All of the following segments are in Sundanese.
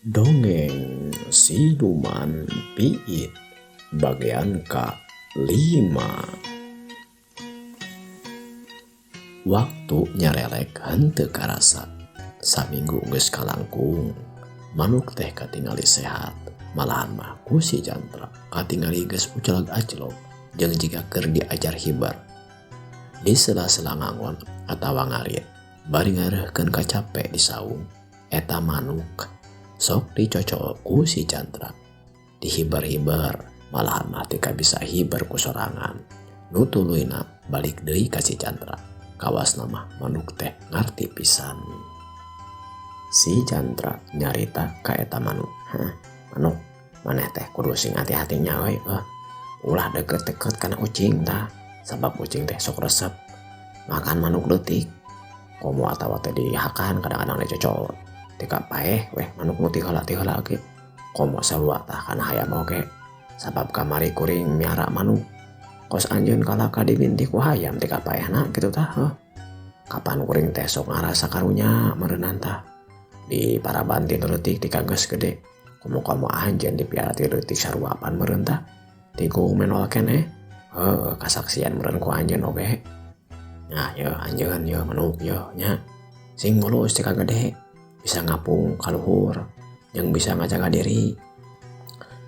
Dongeng Siluman Piit bagian ka-5. Waktu nyarelek henteu karasa. Saminggu geus kalangkung, manuk teh katingali sehat, malahan mah ku si Jantra katingali geus ucleg-aclog jeung jiga keur diajar hiber. Di sela-sela ngangon atawa ngarit bari ngareuhkeun kacape di saung, eta manuk sok dicocook ku si Jantra. Dihiber-hiber, malahan mah teu kabisa hiber ku sorangan. Nu tuluyna balik deui ka si Jantra. Kawasna mah manuk teh ngarti pisan. Si Jantra nyarita ka eta manuk, "Hah, manuk, maneh teh kudu sing hati-hati nya euy, ulah deket-deket kana ucing tah, sabab ucing teh sok resep makan manuk leutik. Komo atawa teh dihakan kadang-kadang dicocok. Tika paeh weh manuk nu ti heula ti heula ge. Komo sarua tah kana hayam oge. Sabab kamari kuring miara manuk. Kos anjeun kalaka diminti ku hayam tika paehna kitu tah heuh. Kapan kuring teh sok ngarasa karunya meureunan tah. Di paraban ti leutik tika geus gede. Komo-komo anjeun dipiara ti leutik sarua pan meureun tah. Tigung menol keneh. Heuh kasaksian meureun ku anjeun oge. Nah yeuh anjeun yeuh manuk yeuh nya. Sing mulus tika gede. Bisa ngapung kaluhur jeung bisa ngajaga diri.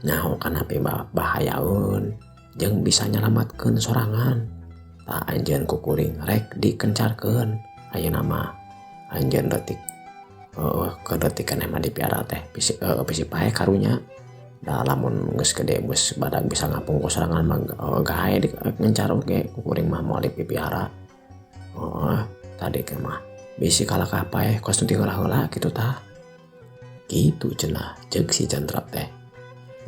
Nyaho kana bahayaeun jeung bisa nyalamatkeun sorangan. Tah anjeun ku kuring rek dikencarkeun. Ayeuna mah anjeun leutik heueuh keur leutik keneh mah dipiara teh bisi bisi paeh karunya. Da lamun geus gede geus badag bisa ngapung ku sorangan mah gae ngencar oge ku kuring mah moal dipipiara. Heueuh tadi ge mah bisi kalakah paeh kos nu ti heula-heula kitu tah." Kitu cenah ceuk si Jantra teh.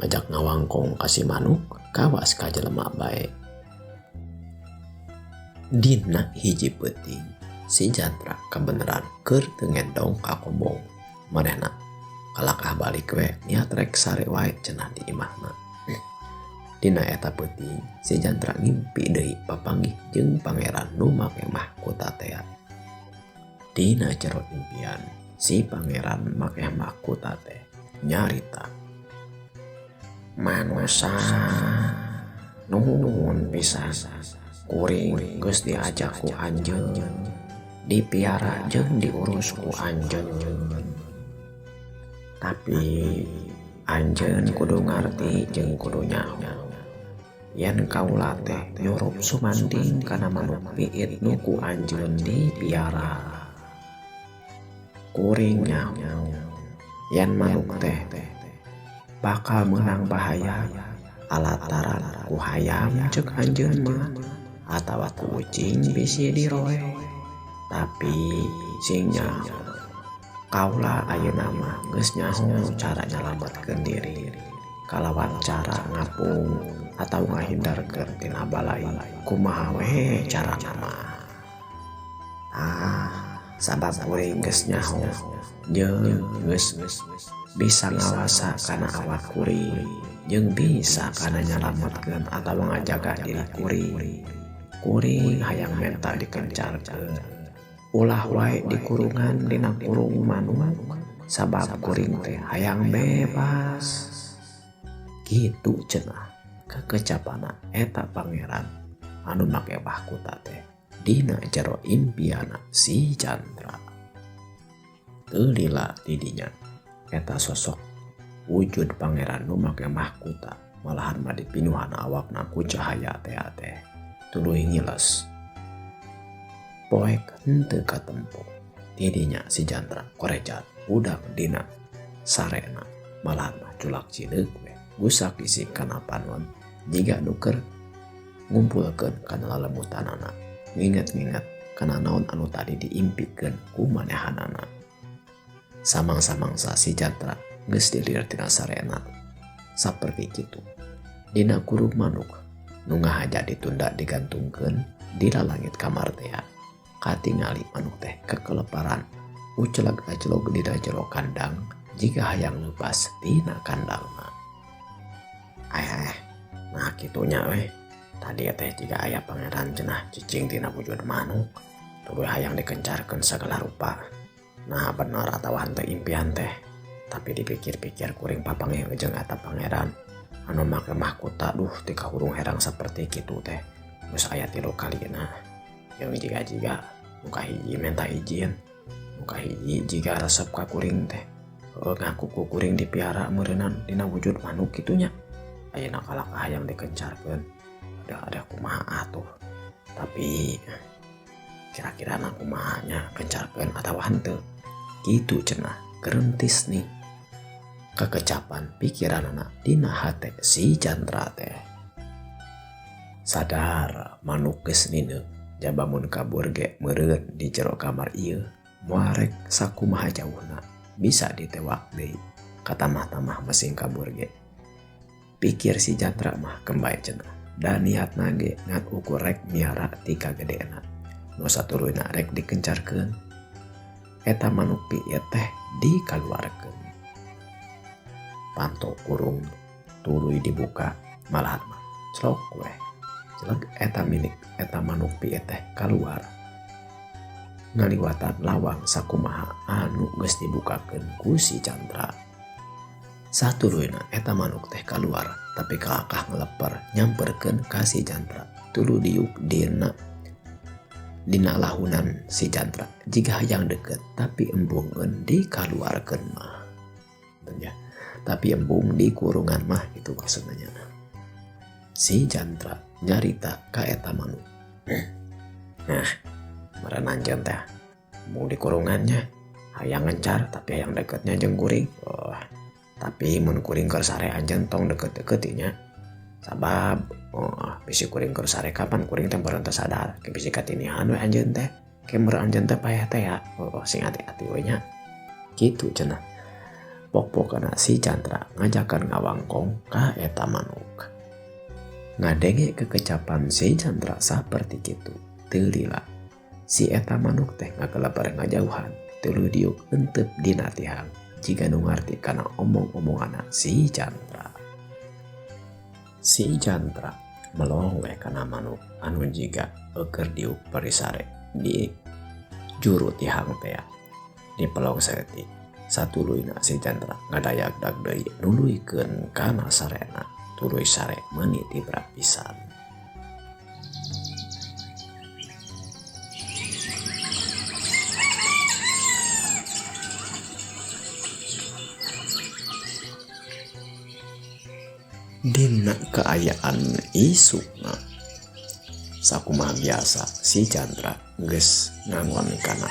Ngajak ngawangkong ka si manuk kawas ka jelema bae. Dina hiji peuting si Jantra kabeneran keur teu ngendong ka kobong. Manehna kalakah balik we niat rek sare wae cenah di imahna. Dina eta peuting si Jantra ngimpi deui papanggih jeung pangeran nu make mahkota tea. Dina jero impian si pangeran make mahkota teh nyarita, "Manusa nuhun pisan kuring geus diajak ku anjeun, dipiara jeung diurus ku anjeun. Tapi anjeun kudu ngarti jeung kudu nyaho yen kaula teh nyurup sumanding kana manuk piit nu ku anjeun dipiara. Kuring nyaho yen manuk teh bakal meunang bahaya alataran ku hayam ceuk anjeun mah atawa ku ucing bisi diroe. Tapi sing nyaho kaula ayeuna mah geus nyaho cara nyalametkeun diri kalawan cara ngapung atawa ngahindarkeun tina balai kumaha we carana mah. Ah, sabab kuring geus nyaho jeung geus bisa ngawasa kana awak kuring jeung bisa kana nyalametkeun atawa ngajaga diri kuring. Kuring hayang menta dikencarkeun. Ulah wae dikurungan dina kurung manuk sabab kuring teh hayang bebas." Kitu cenah kakecapana eta pangeran anu make mahkota teh dina jero impiana si Jantra. Teu lila tidinya eta sosok wujud pangeran nu make mahkota malahan mah dipinuhan awakna ku cahaya tea teh tuluy ngiles. Poek henteu katempo. Tidinya si Jantra korejat budak dina sarena malahan mah culak cileuk we gusak isi kana panon jiga nu keur ngumpulkeun kana lalemutanana. Nginget-nginget kana naon anu tadi diimpikeun ku manehanana. Samangsa-mangsa si Jantra geus dilir tina sarena saperti kitu. Dina kurung manuk nu ngahaja ditunda digantungkeun di lalangit kamar tea. Katingali manuk teh kekeleparan ucleg-aclog dina jero kandang jiga hayang leupas tina kandangna. Nah kitunya weh. Tadi teh jiga aya pangeran cenah cicing tina wujud manuk tuluy hayang dikencarkeun sagala rupa. Nah bener atawa henteu impian teh. Tapi dipikir-pikir kuring papanggih jeung eta pangeran anu make mahkota, duh ti kahurung herang saperti kitu teh geus aya 3 kalina. Jeung jiga-jiga nu kahiji menta izin, nu kahiji jiga resep ka kuring teh. Heuh, ngaku ku kuring dipiara meureunnan dina wujud manuk kitu nya. Ayeuna kalakah hayang dikencarkeun. Ada kumaha atuh. Tapi kira-kira na kumaha nya kencarkeun atawa henteu. Kitu cenah gerentis nih. Kekecapan pikiranana dina hate si Chandra teh. Sadar manuk geus nineuk jaba mun kabur ge meureun di jero kamar ieu moal rek sakumaha jauhna bisa ditewak deui katamah-tamah mesing kabur ge. Pikir si Chandra mah kembali cenah dan niatna ge ngan ukur rek miara ti kagedena. Nu saturuyna rek dikencarkeun. Eta manuk pieu teh dikaluarkeun. Panto kurung tuluy dibuka malahan mah clok weh. Celeg eta milik eta manuk pieu teh kaluar. Ngaliwatan lawang sakumaha anu geus dibukakeun ku si Chandra. Satuluyna eta manuk teh kaluar tapi kalakah ngeleper nyamperkeun ka si Chandra. Tuluy diuk dina lahunan si Chandra jiga hayang deket tapi embungeun dikaluarkeun mah. Ya, tapi embung di kurungan mah itu maksudnya. Si Chandra nyarita ka eta manuk. Nah, meureun anjeun teh embung di kurungannya hayang ngencar tapi hayang deketnya jeung kuring. Oh, tapi mun kuring keur sare anjeun tong deket-deket nya. Sabab oh, bisi kuring keur sare kapan kuring teh meureun teu sadar. Ke bisi katinihan we anjeun teh. Ke meureun anjeun teh payah teh ya. Oh, sing hati-hati we nya. Kitu cenah. Pok-pokana si Chandra ngajakan ngawangkong ka eta manuk. Ngadenge kekecapan si Chandra saperti kitu, teu lila. Si eta manuk teh ngagelebar ngajauhan, tuluy diuk entep dina tihang jiga nu ngarti kana omong-omonganna si Chandra. Si Chandra melong we kana manuk anu jiga eueur diuk parisare di juru tihang teh di pelong saeutik. Satuluyna si Chandra ngadayag-dag deui nuluykeun kana sarena tuluy sare meuni tibra pisan. Dina kaayaan isukna sakumaha biasa si Chandra geus ngangon kana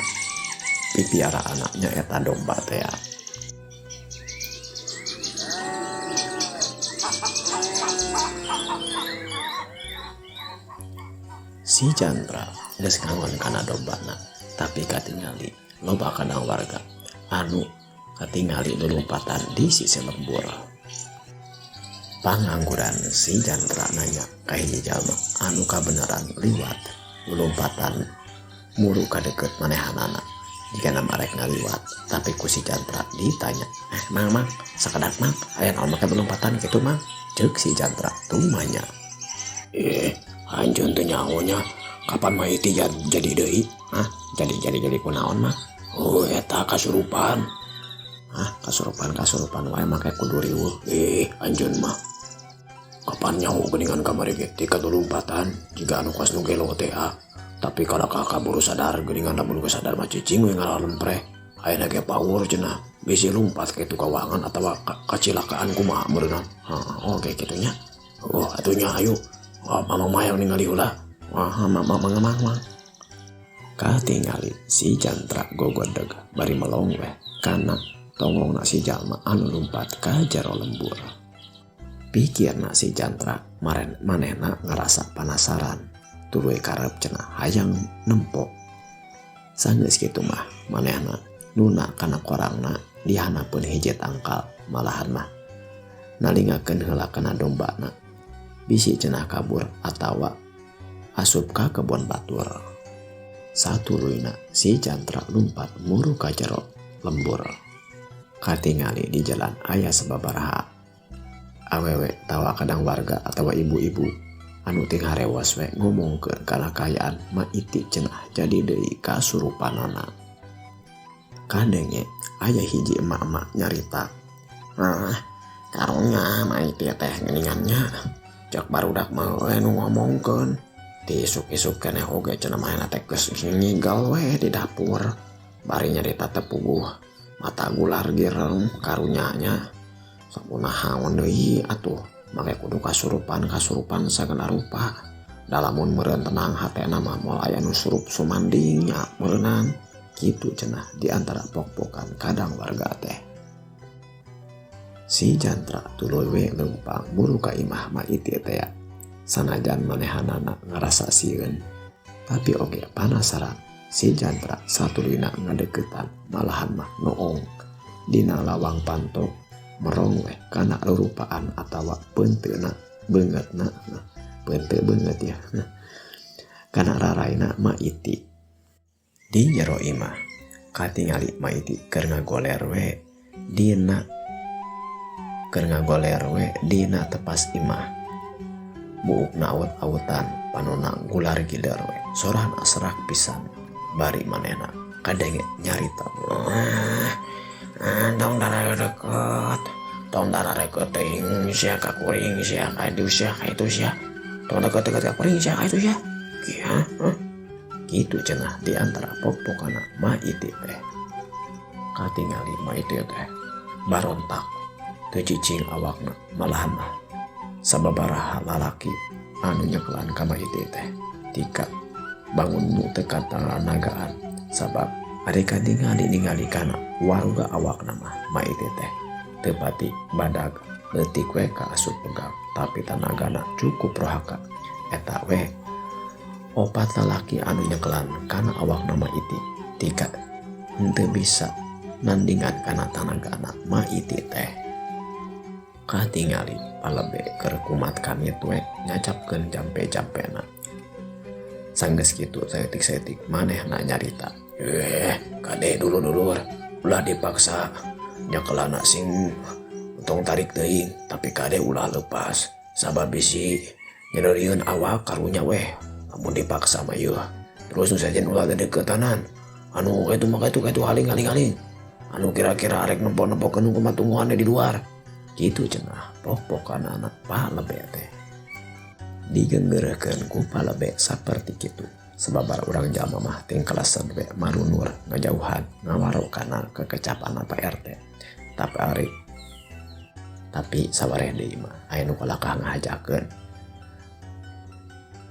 pipiara anaknya eta domba tea. Si Chandra geus ngangon kana dombana, tapi katingali loba kana warga anu katingali lulumpatan di sisi lembur. Pangangguran si Chandra nanya ka hiji jalma anu kabeneran liwat lulumpatan muru ka deukeut manehanana. Jika nama rek ngaliwat, tapi ku si Chandra ditanya, mang mang, sakedak mang, aya naon make lompatan kitu mang? Ceuk si Chandra tumanya. Anjeun teh nyaho nya, kapan mah itu jadi deui? Hah? Jadi kunaon mah? Oh, eta kasurupan. Hah, kasurupan wae make kudu riweuh. Anjeun mah. Kapan nyaho geuningan kamari ge tika lompatan jiga anu kos nu gelo teh ah. Tapi kalau kakak buru sadar, geuningan lamun geus sadar mah cicing we ngalalempre. Ayeuna ge power cenah, bisi lumpat ke kawangan atawa kacilakaan kumaha meureunna. Heeh, oh kayak kitu nya. Oh, atuh nya ayo. Wah, mamang mah yang ningali ulah. Wah, mamang mamang mamang. Katingali si Chandra gogodeg bari melong weh kana tongongna si jalma anu lumpat ka jero lembur. Pikirna si Chandra maren manehna ngarasa panasaran. Tuluy karep cenah hayang nempo. Sanggeus kitu mah manehna nuna kana korangna dihanapeun hiji tangkal malahan mah nalingakeun heula kana dombana. Bisi cenah kabur atawa asup ka kebon batur. Satuluyna si Chandra lumpat muru ka jero lembur. Katingali di jalan aya sababaraha awewe tawa kadang warga atawa ibu-ibu anu ting harewas we ngomongkeun kana kaayaan maiti cenah jadi deui kasurupanana. Kadenge aya hiji emak-emak nyarita. Ah, karunya Ma Iti teh geuningan nya. Cek barudak mah we nu ngomongkeun. Ti isuk-isuk keneh oge cenah manehna teh geus ngigel we di dapur. Bari nyarita teh puguh mata gular gireng karunya nya. Sakunahaon deui atuh make kudu kasurupan-kasurupan sagala rupa. Da lamun meureun tenang hatena mah moal aya nu surup sumanding nya meureunan. Kitu cenah di antara pok-pokan kadang warga teh. Si Jantra tuluy we leumpang buru ka imah Ma Iti teh. Sanajan manehanana ngarasa sieun, tapi oge panasaran. Si Jantra satuluyna ngadeukeutan malahan mah noong dina lawang panto merong we kana rurupaan atawa peunteuna beungeutna, peunte beungeut ya, kana raraina Ma Iti. Di jero imah katingali Ma Iti keur ngagoler we dina keur ngagoler we dina tepas imah. Buukna awut-awutan, panona gular giler we, sorana serak pisan. Bari manehna kadenge nyarita. Ah, tong deket, tong deket teuing sia ka kuring sia ka dieu sia ka itu sia. Tong deket-deket ka kuring sia ka itu sia. Kia, hah? Kitu cenah di antara pok-pokana Ma Iti teh. Katingali Ma Iti teh barontak teu cicing awakna malahan mah sababaraha lalaki anu nyekelan ka Ma Iti teh tika bangun nu teu katanagaan sabab ari katingali ningali kana waruga awakna mah Ma Iti teh teu pati badag leutik we ka asup pegang tapi tanagana cukup rohaka. Eta we opat lalaki anu nyekelan kana awakna Ma Iti tika henteu bisa nandingan kana tanagana Ma Iti teh. Katingali palebe keur kumat kamit we nyacapkeun jampe-jampena. Sanggeus kitu saeutik-saeutik manehna nyarita. Kade dulur-dulur ulah dipaksa nyekelana sing tong tarik teuing tapi kade ulah lepas sabab bisi nyerieun awak karunya weh lamun dipaksa mah yeuh. Terus nu sejen ulah dedeketanan anu kitu mah kitu kitu haling haling haling anu kira-kira arek nempo-nempokeun kumaha tungguanna di luar. Kitu cenah pok-pokan anak palebe teh. Digenggeurekeun ku palebe saperti kitu. Sababar urang jalma mah tingkalasan we marunur ngajauhan ngawaro kana kekecapan Pak RT. Tapi ari tapi sawareh deui mah aya nu kalakah ngahajakeun.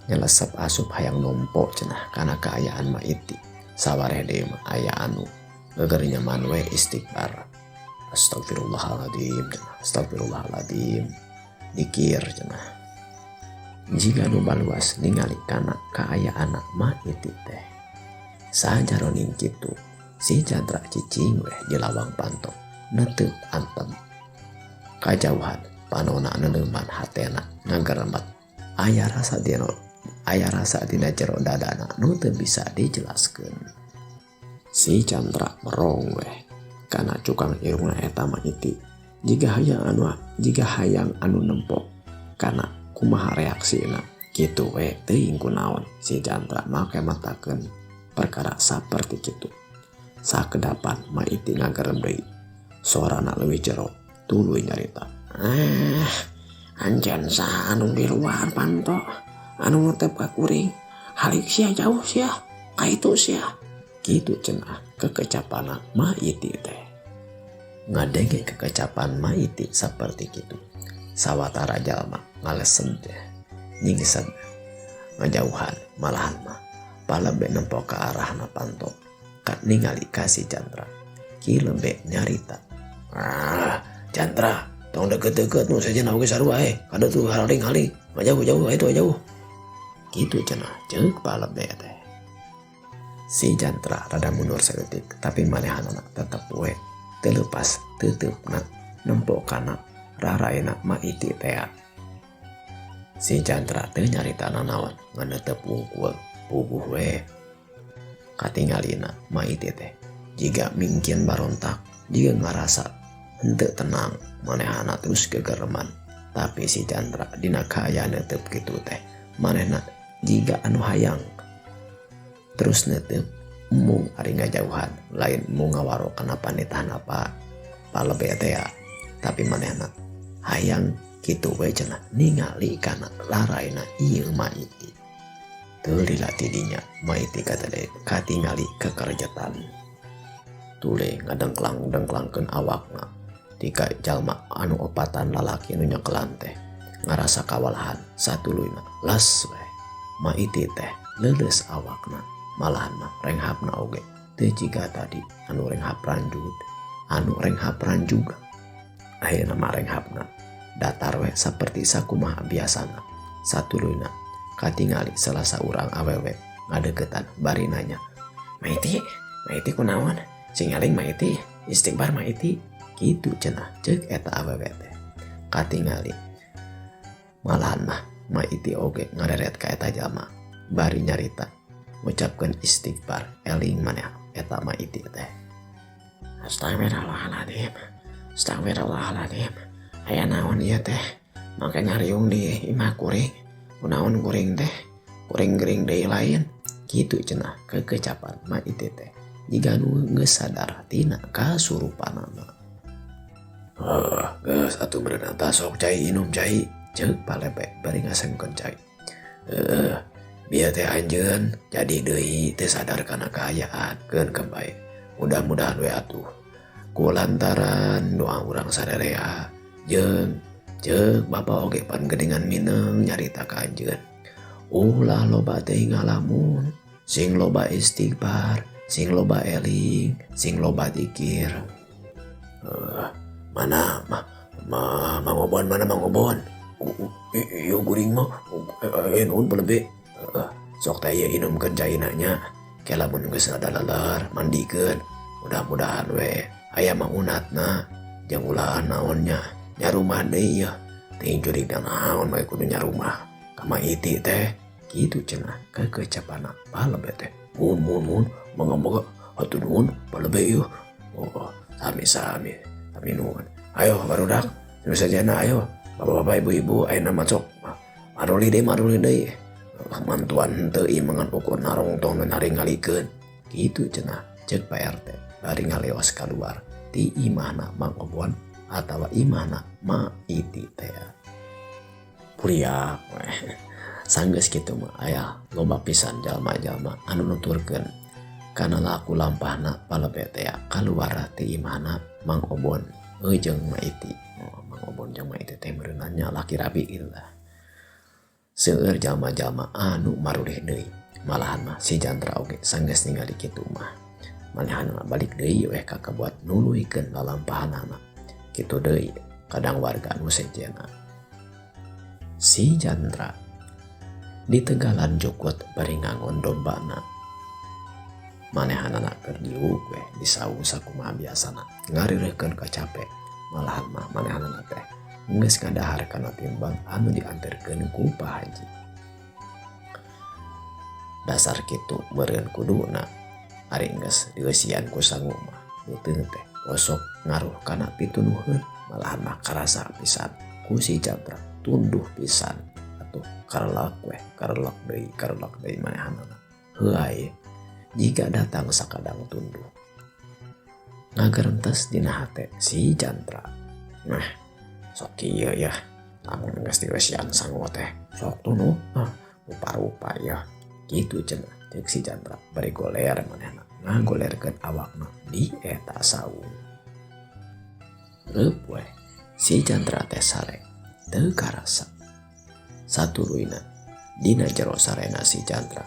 Nyelesep asup hayang nompo cenah kana kaayaan Ma Iti. Sawareh deui mah aya anu geger nyaman we istighfar. Astagfirullahaladzim, cenah. Astagfirullahaladzim. Dikir cenah. Jiga nu baluas ningali kana kaayaan Ma Iti teh. Sajaroning kitu si Chandra cicing weh di lawang panto neteup antem. Kajauhan panona neuleuman hatena ngageremet. Aya rasa dina, aya rasa dina jero dadana nu teu bisa dijelaskeun. Si Chandra merong weh kana cukang irungna eta Ma Iti. Jiga hayang anu nempo kana kumaha reaksina kitu we teuing kunaon si Chandra make matakeun perkara saperti kitu. Sakedapan Ma Iti ngagerem deui. Sorana leuwih jero tuluy nyarita. Ah, anjeun saha anu di luar panto anu netep ka kuring. Halik sia jauh sia, ka itu sia. Kitu cenah kekecapana Ma Iti teh. Ngadenge kekecapan Ma Iti saperti kitu. Sawatara jalma ngalesen teh, nyingset ngajauhan malahan mah palebe nempo ka arahna panto. Ka ningali ka si Chandra. Ki lembe nyarita. Ah, Chandra, tong deket-deket nu sejen oge sarua eh. Kada tuh haling-haling, ngajauh-jauh itu jauh. Kitu cenah ceuk palebe teh. Si Chandra rada mundur saeutik tapi manehanana tetep we teu leupas teuteupna nempo kana raraena Ma Iti tea. Si Chandra teu nyarita nanaon ngan netep wungkul puguh we. Katingalina Ma Iti teh jiga mingkin barontak jiga ngarasa henteu tenang manehana terus gegereman. Tapi si Chandra dina kaayaan netep kitu teh manehna jiga anu hayang terus netep Embung ari ngajauhan lain embung ngawaro kana panitahna pa palebe teh ya. Tapi manehna hayang kitu we cenah ningali kana laraina ieu Maiti. Teu lila ti dinya Maiti katingali kekerjetan. Tuluy ngadengklang-dengklangkeun awakna tika jalma anu opatan lalaki nu nyekelan teh ngarasa kawalahan satuluyna las we. Maiti teh leuleus awakna malahan mah renghapna oge teu jiga tadi anu renghap ranjud anu renghap ranjug. Ayeuna mah renghapna datar we saperti sakumaha biasana. Satuluyna katingali salah saurang awewe ngadeukeutan bari nanya, "Maiti, Maiti kunaon? Sing eling Maiti, istighfar Maiti." Kitu cenah ceuk eta awewe teh. Katingali malahan mah Maiti oge ngareret ka eta jalma bari nyarita ngucapkeun istighfar eling maneh eta Maiti teh. Astagfirullahaladzim, astagfirullahaladzim, aya naon ieu teh? Make ngariung di imah kuring, kunaon kuring teh? Kuring gering deui lain. Kitu cenah kekecapan Maiti teh jiga nu geus sadar tina kasurupanana. Geus atuh meureun tah sok cai inum cai, ceuk palebe bari ngasengkeun cai. Bieu teh anjeun jadi deui teu sadar kana kaayaan keun bae. Mudah-mudahan we atuh ku lantaran doa urang sarerea jeung ceuk bapa oge pan geuningan mineng nyarita ka anjeun. Ulah loba teuing ngalamun, sing loba istighfar, sing loba eling, sing loba zikir. Mana mah Mang Obon, mana Mang Obon? Ieu guring mah nuhun palebe. Sok teh ieu inumkeun caina nya. Ke lamun geus rada leler mandikeun. Mudah-mudahan we aya mangunatna jeung ulah naonnya nyarumah deui yeuh. Teuing curigna naon we kudu nyarumah ka Maiti teh. Kitu cenah kekecapanna palebe teh. Mun mun mun mangga-mangga hatur nuhun palebe ieu. Oh, sami-sami. Sami nuhun. Ayo barudak, terus sajana ayo. Bapak-bapak, ibu-ibu ayeuna mah sok maruli deui. Mantuan henteu ieu mangan ukur narongtong naringalikeun. Kitu cenah ceuk Pak RT bari ngaleos kaluar ti imahna Mang Obon atawa imahna Maiti teh. Kuriak we. Sanggeus kitu mah aya loba pisan jalma-jalma anu nuturkeun kana laku lampahna palebe teh kaluar ti imahna Mang Obon jeung Maiti. Oh, Mang Obon jeung Maiti teh meureunna nya laki rabi kitu tah. Seueur jalma-jalma anu marulih deui. Malahan mah si Jantra oge sanggeus ningali kitu mah. Manehanna balik deui weh ka kabuat nuluykeun lalampahanana. Kitu deui kadang warga nu sejenna. Si Jantra di tegalan jukut bari ngangon dombana. Manehanana keur diuk weh di saung sakumaha biasana ngarireukeun kacape. Malahan mah manehanana teh geus ngadahar kana timbang anu dianterkeun ku Pak Haji. Dasar kitu meureun kuduna ari geus dieusian ku sangu mah beuteung teh osok ngaruh kana pitunuheun. Malahan mah karasa pisan ku si Jantra tunduh pisan atuh karelak weh karelak deui manehanana. Heuay jika datang sakadang tunduh ngagerentes dina hate si Jantra. Nah sok kieu yeuh lamun geus dieusian sangu teh sok tunduh rupa-rupa yeuh. Kitu cenah ceuk si Jantra bari goler manehna ngagolerkeun awakna di eta saung. Reup weh si Jantra teh sare teu karasa. Satuluyna dina jero sarena si Jantra.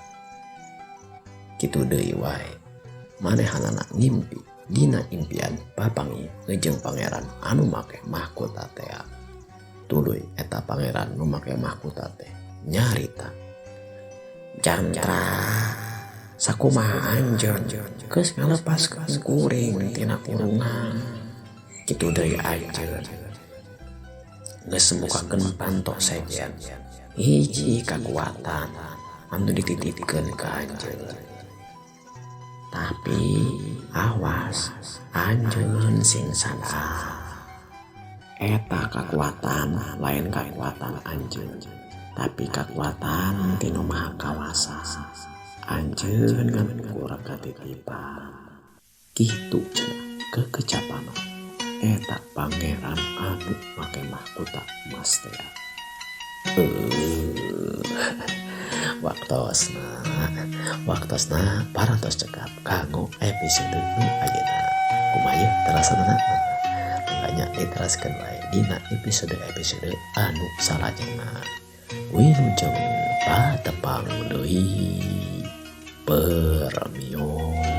Kitu deui wae manehanana ngimpi dina impian papanggih jeung pangeran anu make mahkota teh. Tuluy eta pangeran nu make mahkota teh nyarita, Jantra sakumaha anjeun geus ngalepaskeun kuring tina kurungan. Kitu deui anjeun geus mukakeun panto sejen hiji kakuatan anu dititipkeun ka anjeun. Tapi awas anjeun sing sadar eta kakuatan lain kakuatan anjeun, tapi kakuatan ti Nu Maha Kawasa Anjeun ngan ukur katitipan. Kitu cenah kekecapana eta pangeran anu make mahkota emas teh. Waktosna waktosna parantos cekap kanggo episode nu ayeuna. Kumaha yeuh terasanana? Mangga diteraskeun wae dina episode-episode anu salajengna. Wilujeng patepang deui. Permios.